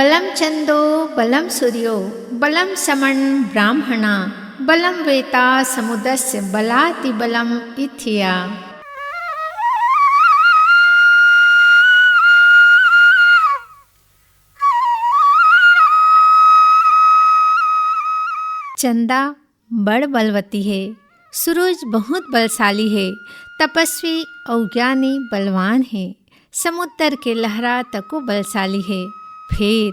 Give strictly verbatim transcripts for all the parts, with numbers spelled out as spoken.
बलं चन्दो बलं सूर्यो बलं समं ब्राह्मणा बलं वेता समुदस्य बलाति बलं इथिया। चंदा बड़ बलवती हे, सूरज बहुत बलशाली हे, तपस्वी अउ ज्ञानी बलवान हे, समुद्र के लहरा तको बलशाली हे। फेर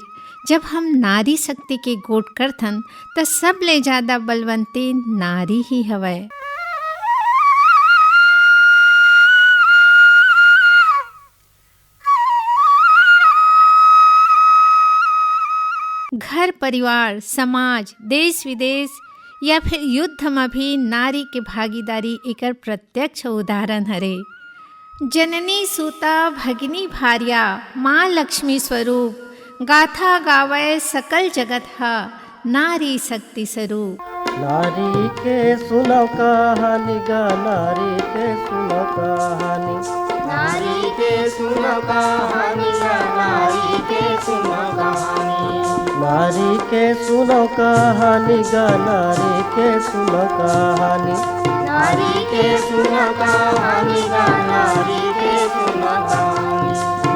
जब हम नारी शक्ति के गोठ करथन, त सबले जादा बलवंती नारी ही हवय। घर परिवार, समाज, देश विदेश या फिर युद्ध म भी नारी के भागीदारी एकर प्रत्यक्ष उदाहरण हरे। जननी सुता भगिनी भार्या, माँ लक्ष्मी स्वरूप, गाथा गावय सकल जगत ह, नारी शक्ति स्वरूप। नारी के सुनो कहानी गा, नारी के सुनो कहानी। नारी के सुनो कहानी गा, नारी के सुनो कहानी। नारी के सुनो कहानी गा, नारी के सुनो कहानी। नारी के सुनो कहानी गा, नारी के सुनो कहानी।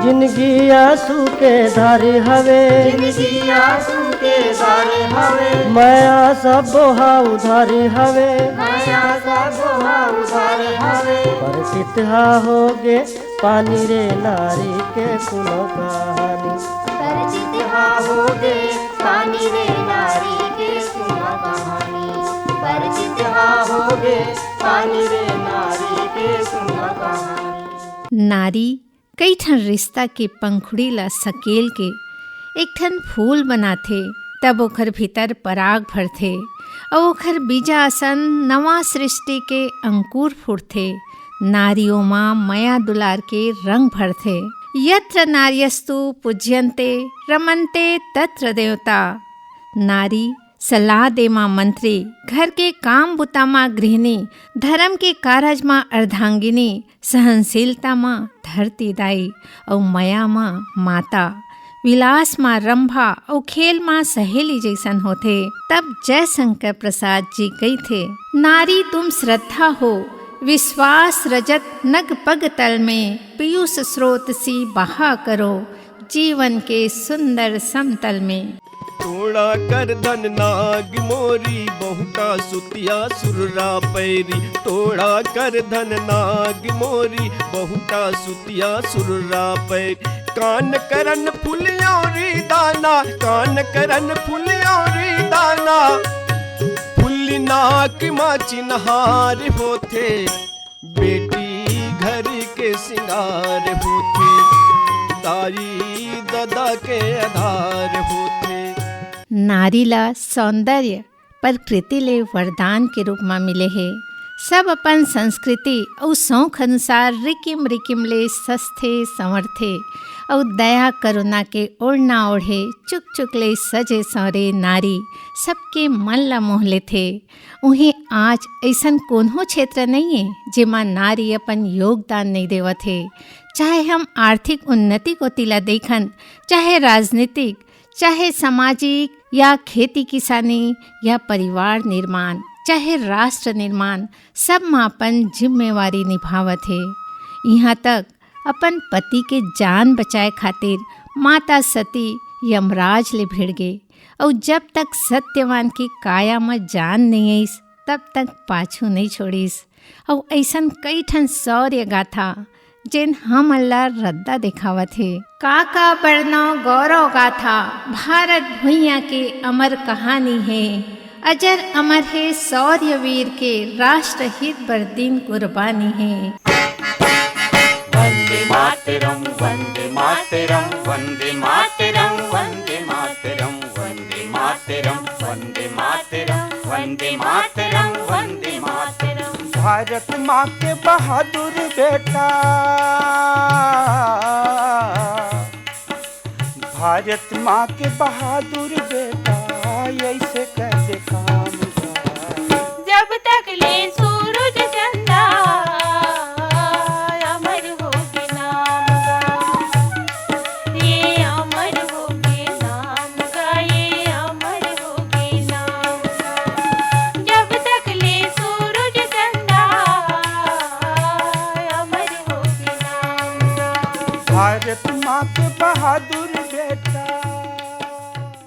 जिनगी आंसू के धारी हवे। जिनगी आंसू के धारी हवे। मया सब बोहा उधारी हवे। मया सब बोहा उधारी हवे। परिचित हा होगे पानी रे नारी के सुनो कहानी। परिचित हा होगे पानी रे नारी के सुनो कहानी। परिचित हा होगे पानी रे नारी के सुनो कहानी। नारी कई ठन रिश्ता के पंखुड़ी ला सकेल के एक ठन फूल बनाथे, तब ओखर भीतर पराग भरथे अउ ओखर बीजा असन नवा सृष्टि के अंकुर फूटथे। नारी ओमा मया दुलार के रंग भरथे। यत्र नार्यस्तु पूज्यन्ते रमन्ते तत्र देवता। नारी सलाह दे मां मंत्री, घर के काम बुता मां गृहिणी, धरम के कारज मां अर्धांगिनी, सहनशीलता मां धरती दाई अउ मया मां माता, विलास मां रंभा अउ खेल मां सहेली जइसन होथे। तब जयशंकर प्रसाद जी कहिथे, नारी तुम श्रद्धा हो, विश्वास रजत नग पग तल में, पीयूष स्रोत सी बहा करो, जीवन के सुंदर समतल में। टोड़ा कर धन नाग मोरी बहुटा सुतिया सुररा पैरी। टोड़ा कर धन नाग मोरी बहुटा सुतिया सुररा पैरी। कान करन फुलियोरी दाना, कान करन फुलियोरी दाना। फुल्ली नाक मा चिन्हार होथे। बेटी घर के सिंगार होथे, दाई ददा के आधार होथे। नारी ला सौंदर्य प्रकृति ले वरदान के रूप म मिले हे। सब अपन संस्कृति अउ शौक अनुसार रिकिम रिकिम ले सजथे संवरथे अउ दया करुणा के ओढ़ना ओढ़े चुक चुक ले सजे संवरे नारी सबके मन ला मोह लेथे। उहें आज अइसन कोनो क्षेत्र नइये, जेमा नारी अपन योगदान नइ देवत हे। चाहे हम आर्थिक उन्नति कोति ला देखन, चाहे राजनीतिक, चाहे सामाजिक या खेती किसानी या परिवार निर्माण, चाहे राष्ट्र निर्माण, सब म अपन जिम्मेवारी निभावत हे। इहाँ तक अपन पति के जान बचाए खातिर माता सती यमराज ले भिड़ गे, अउ जब तक सत्यवान के काया म जान नइ आइस, तब तक पाछू नइ छोड़िस। अउ अइसन कई ठन शौर्य गाथा, जेन हमन ला रद्दा देखावत हे। का का बरनौं गौरव गाथा, भारत भुइयां के अमर कहानी हे। अजर अमर हे शौर्य वीर के, राष्ट्रहित बर दिन कुर्बानी हे। वंदे मातरम, वंदे मातरम, वंदे मातरम, वंदे मातरम, वंदे मातरम, वंदे मातरम, वंदे मातरम, वंदे मातरम। भारत माँ के बहादुर बेटा, भारत माँ के बहादुर बेटा, ऐसे कैसे काम बा? जब तक ले सूरज चंदा, अमर होके नाम बा। ये अमर होके नाम माँ के बहादुर बेटा।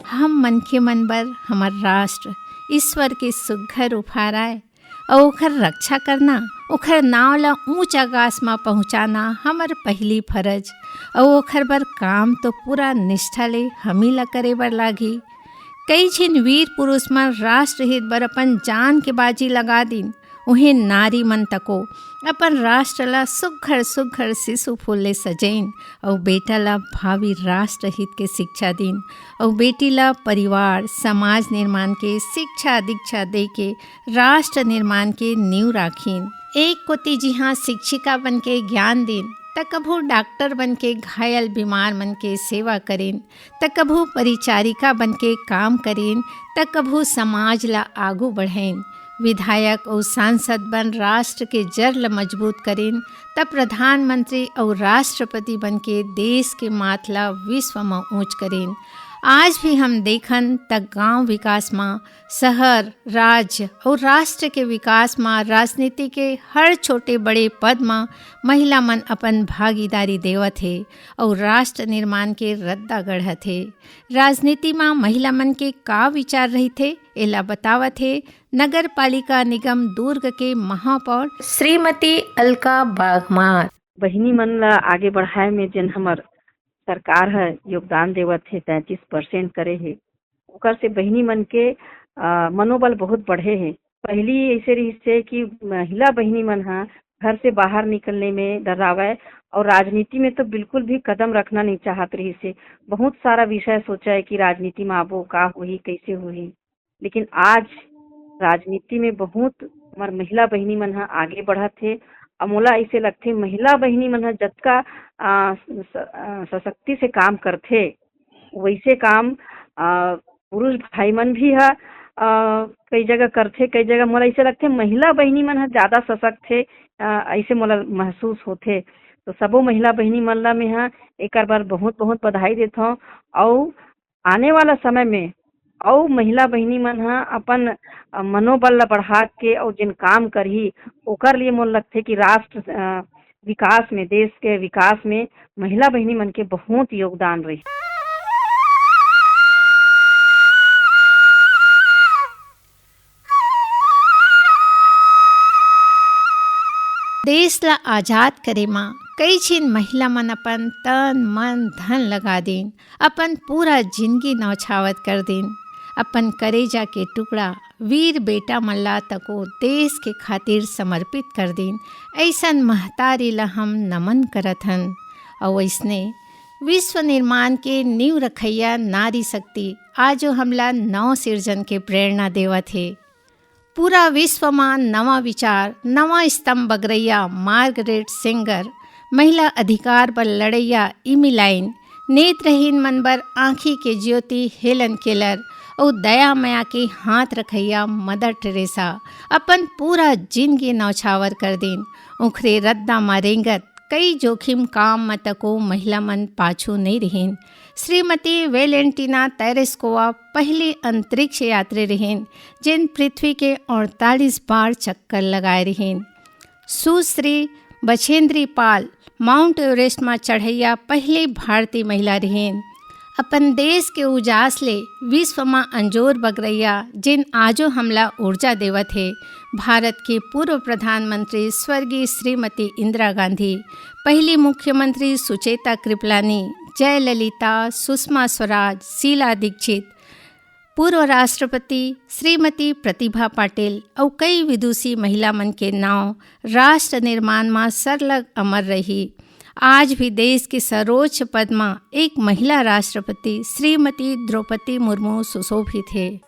हम मनखे मन बर हमर राष्ट्र ईश्वर के सुघ्घर उपहार आय, अउ ओखर रक्षा करना, ओखर नांव ल ऊंच आकाश म पहुंचाना हमर पहिली फरज, अउ ओखर बर काम तो पूरा निष्ठा ले हमी ल करे बर लागही। कई झिन वीर पुरुष मन राष्ट्रहित बर अपन जान के बाजी लगा दिन। उहें नारी मन तको अपन राष्ट्र ला सुघ्घर सुघ्घर शिशु फूल ले सजइन अउ बेटा ला भावी राष्ट्रहित के शिक्षा दिन अउ बेटी ला परिवार समाज निर्माण के शिक्षा दीक्षा दे के राष्ट्र निर्माण के नींव राखिन। एक कोति जिहां शिक्षिका बन के ज्ञान दिन, त कभू डॉक्टर बन के घायल बीमार मन के सेवा करिन, त कभू परिचारिका बन के काम करिन, त कभू समाज ला आगू बढ़ेन। विधायक अउ सांसद बन राष्ट्र के जड़ ल मजबूत करिन, त प्रधानमंत्री अउ राष्ट्रपति बन के देश के माथ ला विश्व म ऊंच करिन। आज भी हम देखन त गांव विकास म, शहर, राज्य अउ राष्ट्र के विकास म राजनीति के हर छोटे बड़े पद म महिला मन अपन भागीदारी देवत हे अउ राष्ट्र निर्माण के रद्दा गढ़त हे। राजनीति म महिला मन के का विचार रहिथे, एला बतावत हे नगर पालिका निगम दुर्ग के महापौर श्रीमती अलका बागमार। बहिनी मन ला आगे बढ़ाए में जेन हमर सरकार ह योगदान देवत हे, तैंतीस परसेंट करे हे, ओकर से बहिनी मन के, अ, मनोबल बहुत बढ़े हे। पहिली ऐसे रहिस हे कि महिला बहिनी मन ह घर से बाहर निकलने में डरावय और राजनीति में तो बिल्कुल भी कदम रखना नहीं चाहत रहिस हे। बहुत सारा विषय सोचा है कि राजनीति में आबो, का होही, कैसे होही। लेकिन आज राजनीति में बहुत हमर महिला बहिनी मन ह आगे बढ़त हे। अउ मोला ऐसे लगथे, महिला बहिनी मन ह जतका, आ, स-, आ, सशक्ति से काम करथे, वैसे काम, आ, पुरुष भाई मन भी ह, आ, कई जगह करथे, कई जगह मोला ऐसे लगथे, महिला बहिनी मन ह ज्यादा सशक्त हे, आ, ऐसे मोला महसूस होथे। तो सबो महिला बहिनी मन ला मैं ह एकर बर बहुत, बहुत बधाई देथौं। अउ आने वाला समय में अउ महिला बहिनी मन ह अपन, अ, मनोबल ला बढ़ा के अउ जेन काम करही, ओकर लिए मोला लगथे कि राष्ट्र, अ, विकास में, देश के विकास में महिला बहिनी मन के बहुत योगदान रही। देश ला आजाद करे म कई झिन महिला मन अपन तन, मन, धन लगा दीन, अपन पूरा जिनगी नौछावर कर दीन। अपन करेजा के टुकड़ा वीर बेटा मन ला तको देश के खातिर समर्पित कर दीन। अइसन महतारी ला हम नमन करत हन। अउ अइसने विश्व निर्माण के नींव रखइया नारी शक्ति आजो हमला नव सिरजन के प्रेरणा देवत हे। पूरा विश्व म नवा विचार, नवा स्तंभ बगरइया मार्गरेट सेंगर, महिला अधिकार बर लड़इया इमिलाइन, नेत्रहीन मन बर आँखी के ज्योति हेलन केलर अउ दया मया के हाथ रखइया मदर टेरेसा अपन पूरा जिनगी नौछावर कर दीन। उखरे रद्दा म रेंगत कई जोखिम काम म तको महिला मन पाछू नइ रिहिन। श्रीमती वेलेंटिना तेरेस्कोवा पहली अंतरिक्ष यात्री रिहिन, जेन पृथ्वी के अड़तालीस बार चक्कर लगाए रिहिन। सुश्री बछेंद्री पाल माउंट एवरेस्ट म चढ़इया पहली भारतीय महिला रिहिन। अपन देश के उजास ले विश्व म अंजोर बगरइया, जेन आजो हमला ऊर्जा देवत हे, भारत के पूर्व प्रधानमंत्री स्वर्गीय श्रीमती इंदिरा गांधी, पहली मुख्यमंत्री सुचेता कृपलानी, जयललिता, सुषमा स्वराज, शीला दीक्षित, पूर्व राष्ट्रपति श्रीमती प्रतिभा पाटिल अउ कई विदुषी महिला मन के नांव राष्ट्र निर्माण म सरलग अमर रही। आज भी देश के सर्वोच्च पद म एक महिला राष्ट्रपति श्रीमती द्रौपदी मुर्मू सुशोभित हे।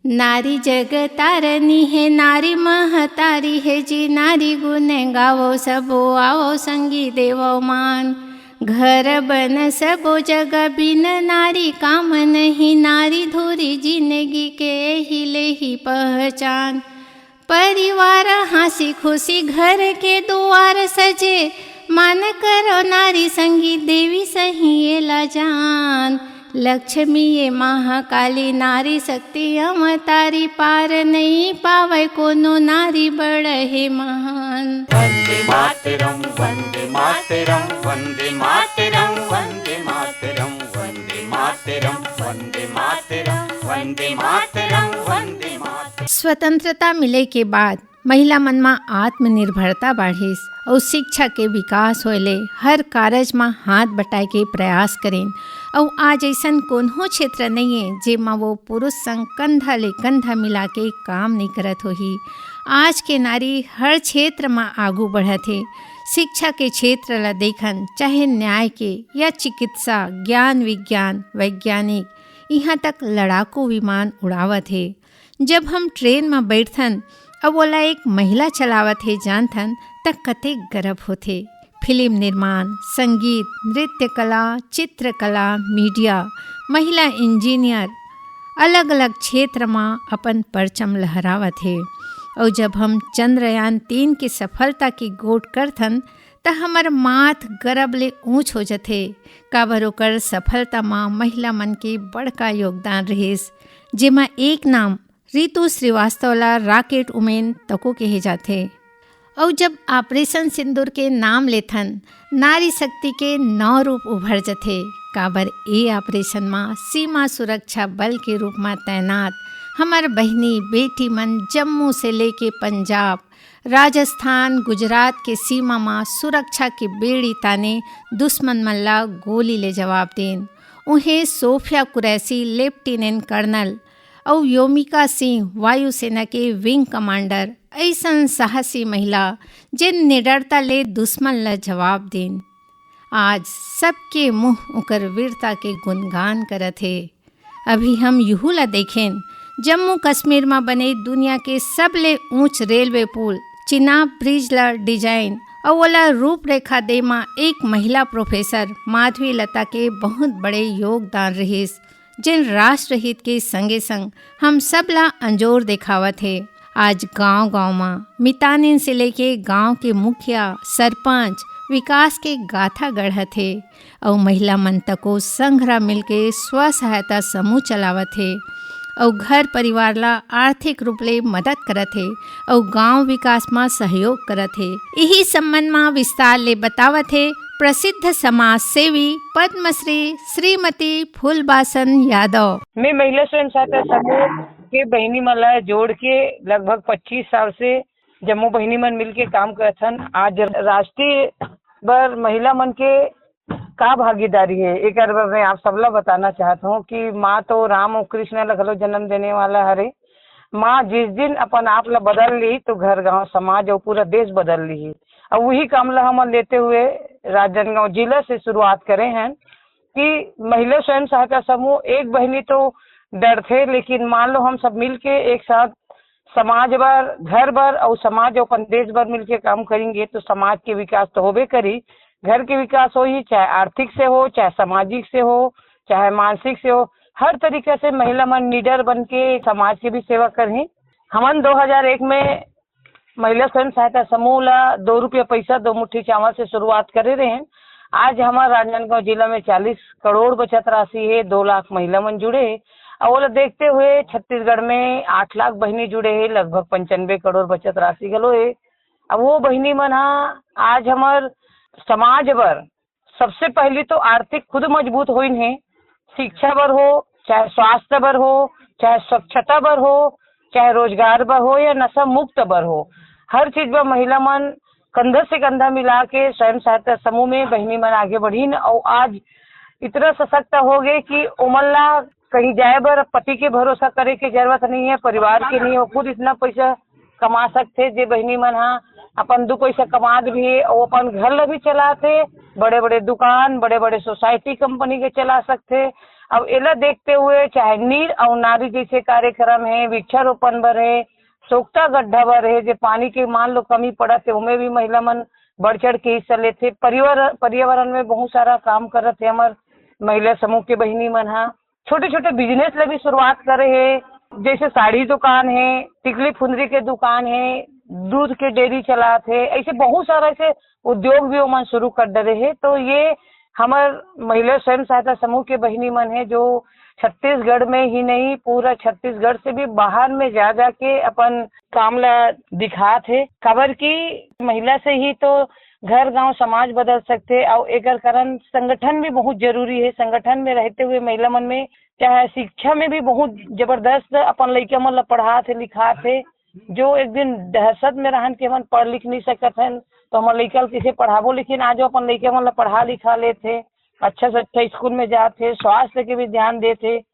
नारी जग तारनी हे, नारी महतारी हे जी, नारी गुण गावो सबो, आवो संगी देवो मान। घर बन सबो जग बिन, नारी काम नहीं, नारी धोरी जिंदगी के एही ले ही पहचान। परिवार हाँसी खुशी घर के दुआर सजे, मान करो नारी संगी देवी सही एला जान। लक्ष्मी ये महाकाली, नारी शक्ति अवतारी, पार नहीं पावे कोनो नारी, बड़ हे महान। वंदे मातरम, वंदे मातरम, वंदे मातरम, वंदे मातरम, वंदे मातरम, वंदे मातरम, वंदे मातरम, वंदे मातरम। स्वतंत्रता मिले के बाद महिला मन म आत्मनिर्भरता बाढ़िस अउ शिक्षा के विकास होए ले हर कारज म हाथ बटाए के प्रयास करिन। अउ आज अइसन कोनो क्षेत्र नइये, जेमा वो पुरुष संग कंधा ले कंधा मिला के काम नइ करत होही। आज के नारी हर क्षेत्र म आगू बढ़त हे। शिक्षा के क्षेत्र ल देखन, चाहे न्याय के या चिकित्सा, ज्ञान विज्ञान, वैज्ञानिक, इहाँ तक लड़ाकू विमान उड़ावत हे। जब हम ट्रेन म बइठथन अउ ओला एक महिला चलावत हे जानथन, त कतेक गरब होथे। फिल्म निर्माण, संगीत, नृत्य कला, चित्रकला, मीडिया, महिला इंजीनियर अलग-अलग क्षेत्र म अपन परचम लहरावत हे। अउ जब हम चंद्रयान तीन के सफलता के गोठ करथन, त हमर माथ गरब ले ऊंच हो जथे, काबर ओकर सफलता म महिला मन के बड़का योगदान रिहिस, जेमा एक नाम रितु श्रीवास्तव ला रॉकेट वुमेन तको केहे जाथे। अउ जब ऑपरेशन सिंदूर के नाम लेथन, नारी शक्ति के नौ रूप उभर जथे, काबर ए ऑपरेशन म सीमा सुरक्षा बल के रूप म तैनात हमर बहिनी बेटी मन जम्मू से लेके पंजाब, राजस्थान, गुजरात के सीमा म सुरक्षा के बेड़ी ताने दुश्मन मन ला गोली ले जवाब देन। उहें सोफिया कुरैशी लेफ्टिनेंट कर्नल अउ योमिका सिंह वायुसेना के विंग कमांडर अइसन साहसी महिला, जेन निडरता ले दुश्मन ला जवाब देन। आज सबके मुंह उकर वीरता के गुणगान करत हे। अभी हम यहू ला देखेन, जम्मू कश्मीर म बने दुनिया के सबले ऊंच रेलवे पुल चिनाब ब्रिज ला डिजाइन अउ ओला रूपरेखा दे म एक महिला प्रोफेसर माधवी लता के बहुत बड़े योगदान रिहिस, जेन राष्ट्रहित के संगे संग हम सब ला अंजोर देखावत हे। आज गांव-गांव म मितानिन से लेके गांव के मुखिया, सरपंच विकास के गाथा गढ़त हे अउ महिला मन तको संघरा मिलके स्व सहायता समूह चलावत हे अउ घर परिवार ला आर्थिक रूप ले मदद करत हे अउ गांव विकास म सहयोग करत हे। इही संबंध म विस्तार ले बतावत हे प्रसिद्ध समाज सेवी पद्मश्री श्रीमती फूलबासन यादव। मैं महिला स्वयं सहायता समूह के बहिनी मन ला जोड़ के लगभग पच्चीस साल से जम्मो बहिनी मन मिलके काम करथन। आज राष्ट्रीय बर महिला मन के का भागीदारी हे, एकर बर मैं आप सबला बताना चाहत हूँ कि माँ तो राम अउ कृष्ण ला घलो जन्म देने वाला हरे। माँ जिस दिन अपन आप ला बदल ली, तो घर, गांव, समाज अउ पूरा देश बदल ली। अउ वही काम ला हमन लेते हुए राजनांदगांव जिला से शुरुआत करे हैं कि महिला स्वयं सहायता समूह, एक बहिनी तो डरथे, लेकिन मान लो हम सब मिलके एक साथ समाज बर, घर बर अउ समाज अउ अपन देश बर मिलके काम करेंगे, तो समाज के विकास तो होबे करी। घर के विकास होही, चाहे आर्थिक से हो, चाहे सामाजिक से हो, चाहे मानसिक से हो, हर तरीका से महिला मन निडर बन के समाज के भी सेवा करही। हमन दो हज़ार एक में महिला स्वयं सहायता समूह ला दो रुपया पैसा, दो मुट्ठी चावल से शुरुआत करे रहेन। आज हमर राजनांदगांव जिला में चालीस करोड़ बचत राशि हे, दो लाख महिला मन जुड़े हे। अउ ओला देखते हुए छत्तीसगढ़ में आठ लाख बहिनी जुड़े हे, लगभग पंचानबे करोड़ बचत राशि घलो हे। अब वो बहिनी मन हा आज हमर समाज बर सबसे पहली तो आर्थिक खुद मजबूत होइन हे, शिक्षा बर हो, चाहे स्वास्थ्य बर हो, चाहे स्वच्छता बर हो, चाहे रोजगार बर हो या नशा मुक्त बर हो, हर चीज बर महिला मन कंधा से कंधा मिला के स्वयं सहायता समूह में बहिनी मन आगे बढ़िन। अउ आज इतना सशक्त हो गए कि ओमन ला कहीं जाए बर पति के भरोसा करे के जरूरत नहीं है, परिवार के नहीं, वो खुद इतना पैसा कमा सकथे, जे बहिनी मन हा अपन दू पैसा कमात भी हे, अउ अपन घर ला भी चलाथे, बड़े-बड़े दुकान, बड़े-बड़े सोसाइटी, कंपनी के चला सकथे। अब एला देखते हुए चाहे नीर अउ नारी जैसे कार्यक्रम हे, वृक्षारोपण बर हे, सोख्ता गड्ढा बर हे, जे पानी के मान लो कमी पड़त हे, ओमे भी महिला मन बढ़ चढ़ के हिस्सा लेथे। परिवार, पर्यावरण में बहुत सारा काम करत हे हमर महिला समूह के बहिनी मन हा। छोटे-छोटे बिजनेस ले भी शुरुआत करे हे, जैसे साड़ी दुकान हे, टिकली फुंदरी के दुकान हे, दूध के डेयरी चलात हे, ऐसे बहुत सारा ऐसे उद्योग भी ओमन शुरू कर डरे हे। तो ये हमर महिला स्वयं सहायता समूह के बहिनी मन हे, जो छत्तीसगढ़ में ही नहीं, पूरा छत्तीसगढ़ से भी बाहर में जा जा के अपन काम ला दिखात हे। काबर कि महिला से ही तो घर, गांव, समाज बदल सकथे। और एकर कारण संगठन भी बहुत जरूरी है। संगठन में रहते हुए महिला मन में, चाहे शिक्षा में भी, बहुत जबरदस्त अपन लइका मन ला पढ़ात हे, लिखात हे। जो एक दिन दहशत में रहन कि हमन पढ़ लिख नहीं सकत हन, तो हमन लइका ल कइसे पढ़ाबो, लेकिन आज वो अपन लइका मन ला पढ़ा लिखा लेत हे, अच्छा से अच्छा स्कूल में जात हे, स्वास्थ्य के भी ध्यान देत हे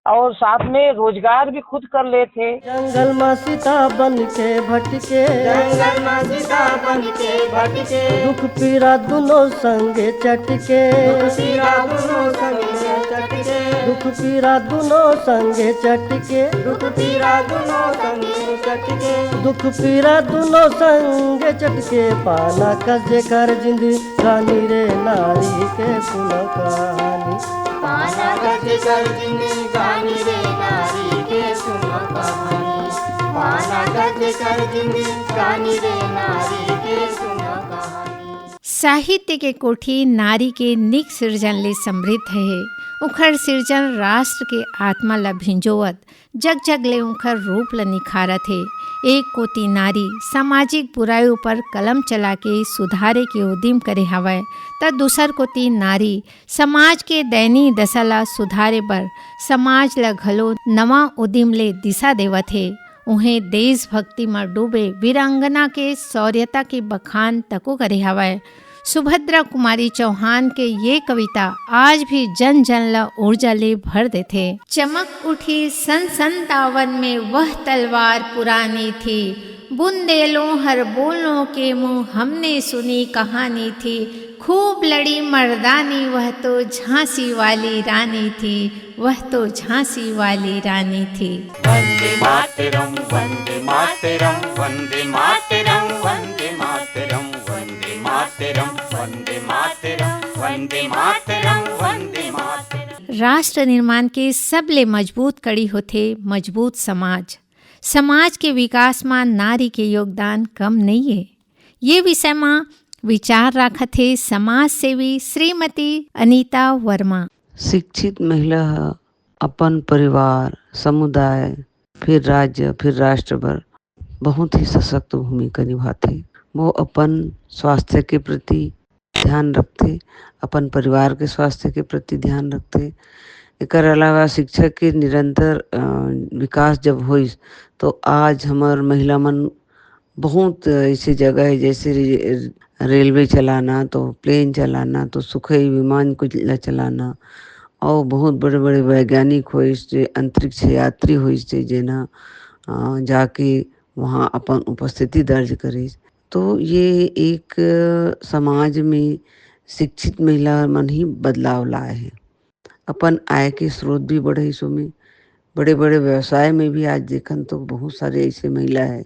और साथ में रोजगार भी खुद कर लेत हे। जंगल मा सीता बन के भटके, जंगल मा सीता बन के भटके, दुख पीरा दुनो संगे चटके, दुख पीरा दुनो संगे चटके, दुख पीरा दुनो संगे चटके, दुख पीरा दुनो संगे चटके, दुख पीरा दुनो संगे चटके। पाना कस जेकर जिंदगानी रे नारी के सुनो कहानी। पाना गज कर जिंदगानी रे नारी के सुनो कहानी। पाना गज कर जिंदगानी रे नारी के सुनो कहानी। साहित्य के कोठी नारी के निक सिरजन ले समृद्ध हे। उखर सिरजन राष्ट्र के आत्मा ल भिंजोवत जग जग ले उंखर रूप ल निखारत हे। एक कोति नारी सामाजिक बुराई ऊपर कलम चला के सुधारे के उदिम करे हवय, त दूसर कोति नारी समाज के दयनीय दशा ल सुधारे बर समाज ल घलो नवा उदिम ले दिशा देवत हे। उहें, देशभक्ति म डूबे वीरांगना के शौर्यता के बखान तको करे हवय। सुभद्रा कुमारी चौहान के ये कविता आज भी जन जन ल ऊर्जा ले भर देथे। चमक उठी सन संतावन में वह तलवार पुरानी थी, बुंदेलों हर बोलों के मुंह हमने सुनी कहानी थी, खूब लड़ी मर्दानी वह तो झांसी वाली रानी थी, वह तो झांसी वाली रानी थी। वंदे मातरम, वंदे मातरम, वंदे मातरम, वंदे मातरम, वंदे मातरम, वंदे मातरम, वंदे मातरम, वंदे मातरम। राष्ट्र निर्माण के सबले मजबूत कड़ी होथे मजबूत समाज। समाज के विकास म नारी के योगदान कम नइये। ये विषय म विचार राखत हे समाज सेवी श्रीमती अनीता वर्मा। शिक्षित महिला ह अपन परिवार, समुदाय, फिर राज्य, फिर राष्ट्र बर बहुत ही सशक्त भूमिका निभाथे। वो अपन स्वास्थ्य के प्रति ध्यान रखथे, अपन परिवार के स्वास्थ्य के प्रति ध्यान रखथे। एकर अलावा शिक्षा के निरंतर, अ, विकास जब होइस, तो आज हमर महिला मन बहुत ऐसे जगह है, जैसे रे-, रेलवे चलाना, तो प्लेन चलाना, तो सुखोई विमान को ला चलाना, और बहुत बड़े-बड़े वैज्ञानिक होइस, जे अंतरिक्ष यात्री होइस, जे जेना, अ, जाके वहाँ अपन उपस्थिति दर्ज करिस। तो ये एक, अ, समाज में शिक्षित महिला मन ही बदलाव लाए हे। अपन आय के स्रोत भी बढ़ाइस ओमे। बड़े-बड़े व्यवसाय में भी आज देखन तो बहुत सारे ऐसे महिला है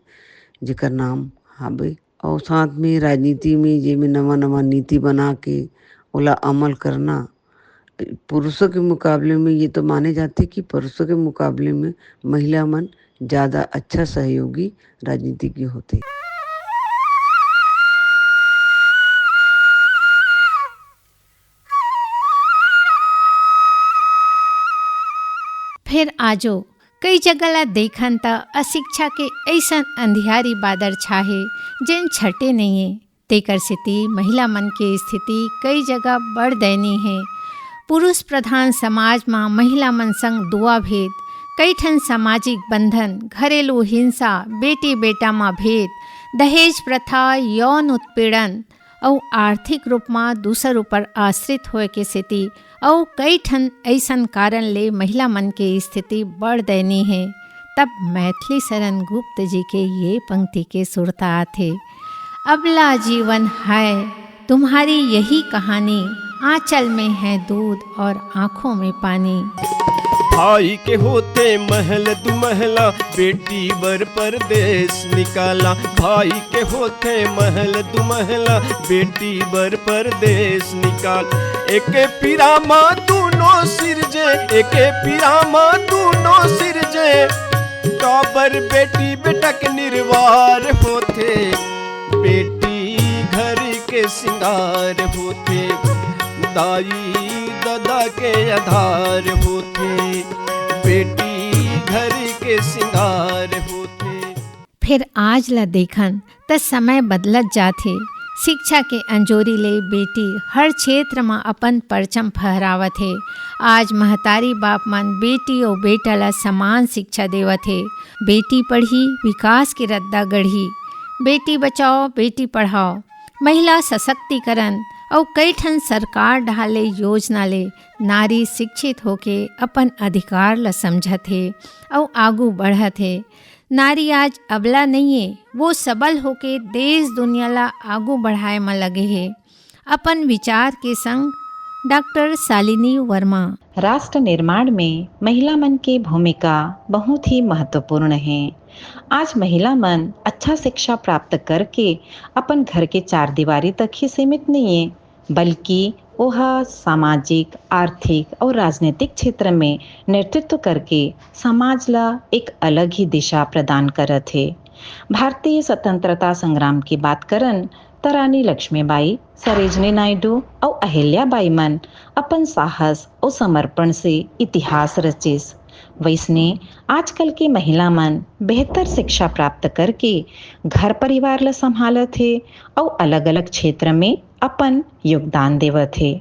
जेकर नाम हावे। और साथ में राजनीति में जेमे नवा-नवा नीति बना के ओला अमल करना, पुरुषों के मुकाबले में ये तो माने जाथे कि पुरुषों के मुकाबले में महिला मन ज्यादा अच्छा सहयोगी राजनीतिज्ञ होथे। फेर आजो कई जगह ला देखन त अशिक्षा के अइसन अंधियारी बादर छाहे, जेन छटे नइये। तेकर सेती महिला मन के स्थिति कई जगह बड़ दयनीय हे। पुरुष प्रधान समाज म महिला मन संग दुआ भेद, कई ठन सामाजिक बंधन, घरेलू हिंसा, बेटी बेटा म भेद, दहेज प्रथा, यौन उत्पीड़न अउ आर्थिक रूप म दूसर ऊपर आश्रित होए के सेती अउ कई ठन अइसन कारण ले महिला मन के स्थिति बड़ दयनीय हे। तब मैथिली शरण गुप्त जी के ये पंक्ति के सुरता आथे, "अबला जीवन है तुम्हारी यही कहानी, आंचल में है दूध और आंखों में पानी।" भाई के होथे महल दुमहला, बेटी बर परदेस निकाला। भाई के होथे महल दुमहला, बेटी बर परदेस निकाल। एके पीरा मा दूनो सिरजे, एके पीरा मा दूनो सिरजे। काबर बेटी बेटा के निर्वार होथे, बेटी घर के सिंगार होथे। ताई ददा के आधार होथे, बेटी घर के सिंगार होथे। फेर आज ला देखन त समय बदलत जात हे। शिक्षा के अंजोरी ले बेटी हर क्षेत्र म अपन परचम फहरावत हे। आज महतारी बाप मन बेटी अउ बेटा ला समान शिक्षा देवत हे। बेटी पढ़ही, विकास के रद्दा गढ़ही। बेटी बचाओ, बेटी पढ़ाओ। महिला सशक्तिकरण अउ कई ठन सरकार डहार ले योजना ले नारी शिक्षित होके अपन अधिकार ल समझत हे अउ आगू बढ़त हे। नारी आज अबला नइये, वो सबल होके देश दुनिया ला आगू बढ़ाए म लगे हे। अपन विचार के संग डॉक्टर शालिनी वर्मा। राष्ट्र निर्माण में महिला मन के भूमिका बहुत ही महत्वपूर्ण हे। आज महिला मन अच्छा शिक्षा प्राप्त करके अपन घर के चार दीवारी तक ही सीमित नइये, बल्कि ओह सामाजिक, आर्थिक अउ राजनीतिक क्षेत्र में नेतृत्व करके समाज ला एक अलग ही दिशा प्रदान करत हे। भारतीय स्वतंत्रता संग्राम की बात करन, त रानी लक्ष्मीबाई, सरोजिनी नायडू अउ अहिल्याबाई मन अपन साहस अउ समर्पण से इतिहास रचिस। वइसने आजकल के महिला मन बेहतर शिक्षा प्राप्त करके घर परिवार ल संभालत हे अउ अलग-अलग क्षेत्र में अपन योगदान देवत हे।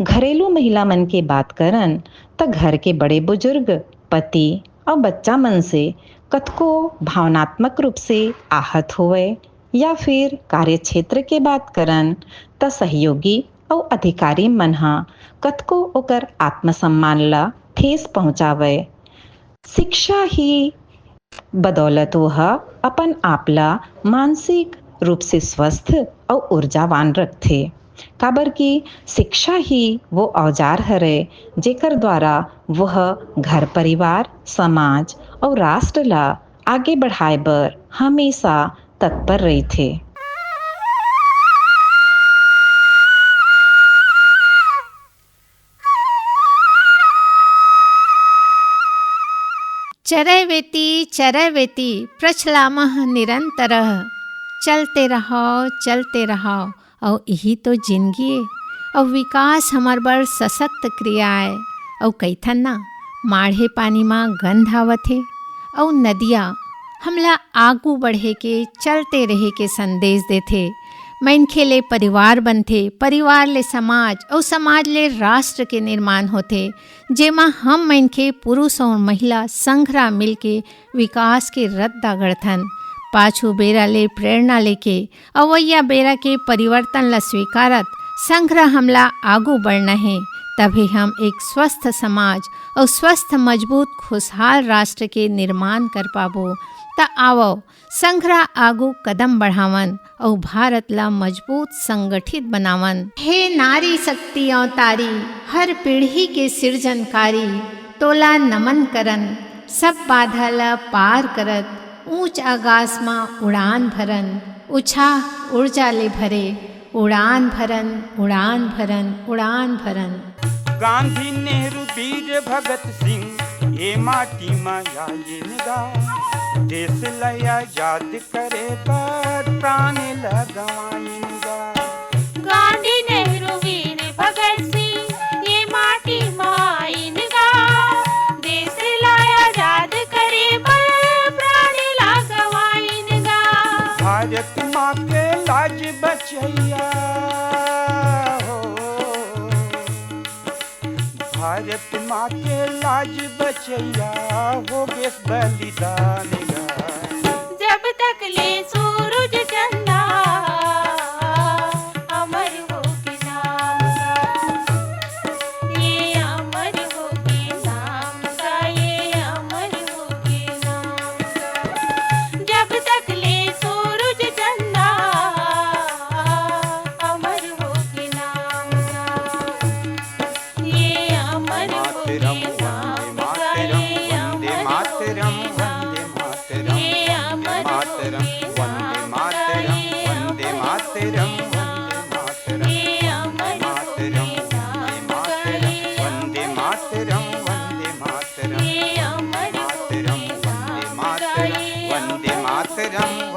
घरेलू महिला मन के बात करन, त घर के बड़े बुजुर्ग, पति अउ बच्चा मन से कतको भावनात्मक रूप से आहत होवय, या फिर कार्यक्षेत्र के बात करन, त सहयोगी अउ अधिकारी मन ह कतको ओकर आत्मसम्मान ल ठेस पहुंचावय। शिक्षा ही बदौलत वह अपन आप ला मानसिक रूप से स्वस्थ अउ ऊर्जावान रखथे, काबर कि शिक्षा ही वो औजार हरे, जेकर द्वारा वह घर परिवार, समाज अउ राष्ट्र ला आगे बढ़ाए बर हमेशा तत्पर रहिथे। चरय वेती, चरय वेती, प्रचलामः निरंतरः। चलते रहो, चलते रहो, अउ इही तो जिनगी ए। अउ विकास हमर बर सशक्त क्रिया ए। अउ कहिथन ना, माढ़े पानी म गंध आवत हे। अउ नदिया हमला आगू बढ़े के, चलते रहे के संदेश देथे। मनखे ले परिवार बनथे, परिवार ले समाज, अउ समाज ले राष्ट्र के निर्माण होथे, जेमा हम मनखे, पुरुष अउ महिला संघरा मिलके विकास के रद्दा गढ़थन। पाछू बेरा ले प्रेरणा लेके अवइया बेरा के परिवर्तन ल स्वीकारत संघरा हमला आगू बढ़ना हे, तभे हम एक स्वस्थ समाज अउ स्वस्थ, मजबूत, खुशहाल राष्ट्र के निर्माण कर पाबो। त आवव, संघरा आगू कदम बढ़ावन अउ भारत ला मजबूत, संगठित बनावन। हे नारी शक्ति अवतारी, हर पीढ़ी के सिरजनकारी, तोला नमन करन। सब बाधा ला पार करत, ऊंच आकाश मा उड़ान भरन, उछाह ऊर्जा ले भरे, उड़ान भरन, उड़ान भरन, उड़ान भरन। गांधी, नेहरू, वीर भगत सिंह, ए माटी मा आइन गा, देश ला आजाद करे बर प्राण ला गंवाइन गा। गांधी, नेहरू, वीर भगत सिंह, ए माटी मा आइन गा, देश ला आजाद करे बर प्राण ला गंवाइन गा। भारत माँ के लाज बचैया हो, भारत माँ के लाज बचैया हो गेस बलिदान गा। जब तक ले सूरज चंदा अमर हो के नाम गा, ये अमर हो के नाम गा, ये अमर हो के नाम गा। जब तक ले सूरज चंदा अमर हो के नाम गा। ये अमर हो के मातरम, नाम वंदे मातरम, ये वंदे अमर मातरम, हो वंदे के मातरम, नाम वंदे मातरम, वंदे मातरम, ये वंदे अमर मातरम, हो वंदे मातरम, ये अमर हो के नाम वंदे मातरम, वंदे मातरम, वंदे मातरम, ये अमर हो के नाम वंदे मातरम, वंदे मातरम।